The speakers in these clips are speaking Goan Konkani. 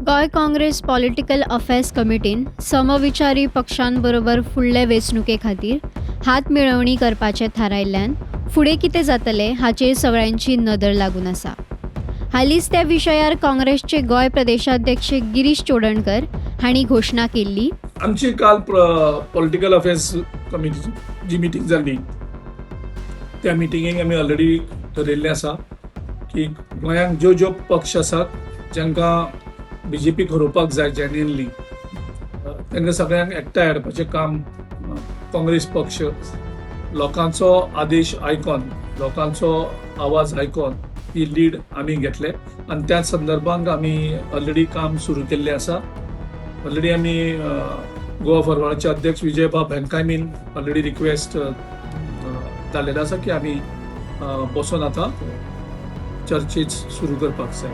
गोंय काँग्रेस पॉलिटिकल अफेर्स कमिटीन समविचारी पक्षांबरोबर फुडले वेंचणुके खातीर हात मेळवणी करपाचें थारायल्ल्यान फुडें कितें जातलें हाचेर सगळ्यांची नदर लागून आसा. हालींच त्या विशयार काँग्रेसचे गोंय प्रदेशाध्यक्ष गिरीश चोडणकर हांणी घोशणा केल्ली. आमची काल पॉलिटिकल अफेर्स कमिटीची जी मिटींग जाल्ली, त्या मिटिंगेक आमी ऑलरेडी ठरयल्लें आसा की गोंयांत ज्यो ज्यो पक्ष आसात, जांकां बीजेपीक हरोवपाक जाय जेन्युनली, तांकां सगळ्यांक एकठांय हाडपाचें काम काँग्रेस पक्ष लोकांचो आदेश आयकोन, लोकांचो आवाज आयकोन ही लीड आमी घेतले आनी त्या संदर्भात आमी ऑलरेडी काम सुरू केल्लें आसा. ऑलरेडी आमी गोवा फॉरवर्डाचे अध्यक्ष विजय बाब हांकांय बीन ऑलरेडी रिक्वेस्ट जाल्लेलो आसा की आमी बसोन आतां चर्चेच सुरू करपाक जाय.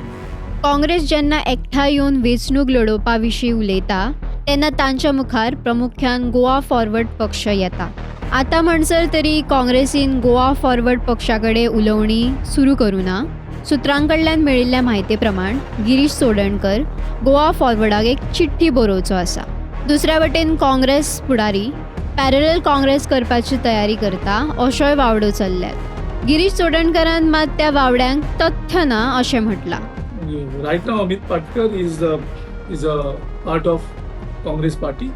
काँग्रेस जेन्ना एकठांय येवन वेंचणूक लडोवपा विशीं उलयता, तेन्ना तांच्या मुखार प्रामुख्यान गोवा फॉरवर्ड पक्ष येता. आतां म्हणसर तरी काँग्रेसीन गोवा फॉरवर्ड पक्षा कडेन उलोवणी सुरू करूं ना. सुत्रां कडल्यान मेळिल्ल्या म्हायती प्रमाण गिरीश चोडणकर गोवा फॉरवर्डाक एक चिठ्ठी बरोवचो आसा. दुसऱ्या वटेन काँग्रेस फुडारी पॅरलल काँग्रेस करपाची तयारी करता अशोय वावडो चल्ल्यात. गिरीश चोडणकरान मात त्या वावड्यांक तथ्य ना अशें म्हटलां. Right now, Amit Patkar is a part of Congress party.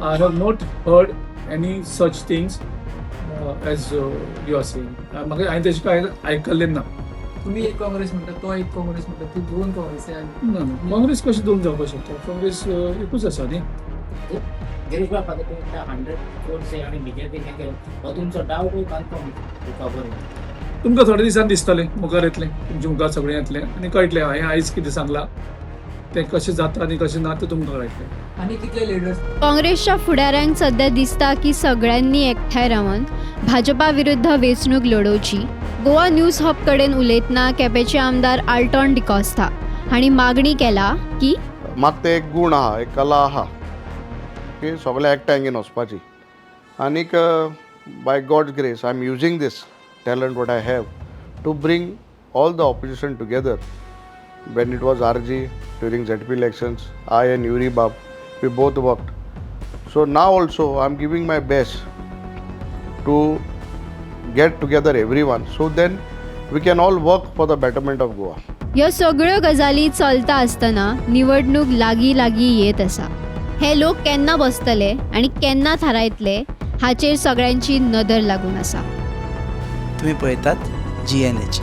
I have not heard any such things as you are saying. म्हाका हांवें तशें कांय आयकल्लें ना. तुम्ही एक काँग्रेस म्हणटा, तो एक काँग्रेस म्हणटा, ती दोन काँग्रेस आहे. ना ना, काँग्रेस कशें दोन जावपाक शकता? काँग्रेस एकूच आसा न्ही. गिरीश बाब, आता तुम्ही 100 क्रोर्स आणि बीजेपी केलं, हो तुमचो डाव कन्फर्म खबर? तुमकां थोड्या दिसान दिसतलें, मुखार येतलें, तुमच्या मुखार सगळें येतलें आनी कळटलें हांवें आयज कितें सांगलां तें कशें जाता आनी कशें ना तें तुमकां कळटलें. आणि कितले लिडर्स? काँग्रेसच्या फुडाऱ्यांक सध्या दिसता की सगळ्यांनी एकठांय रावन भाजपा विरुद्ध वेंचणूक लडोवची. गोवा न्यूज हब कडेन उलयतना केपेंचे आमदार आल्टॉन डिकॉस्ता हांणी मागणी केला की म्हाका तें एक गूण आहा, एक कला आहा की सगळें एकठांय घेवन वचपाची. आनीक by God's grace, I am using this talent what I have to bring all the opposition together. When it was RG, during ZP elections, I and Yuri Bab, we both worked. So now also I am giving my best to get together everyone, so then we can all work for the betterment of Goa. ह्यो सगळ्यो गजाली चलता आसतना निवडणूक लागीं लागीं येत आसा. हे लोक केन्ना बसतले आनी केन्ना थारायतले हाचेर सगळ्यांची नदर लागून आसा. तुम्ही पळयतात जीएनएच.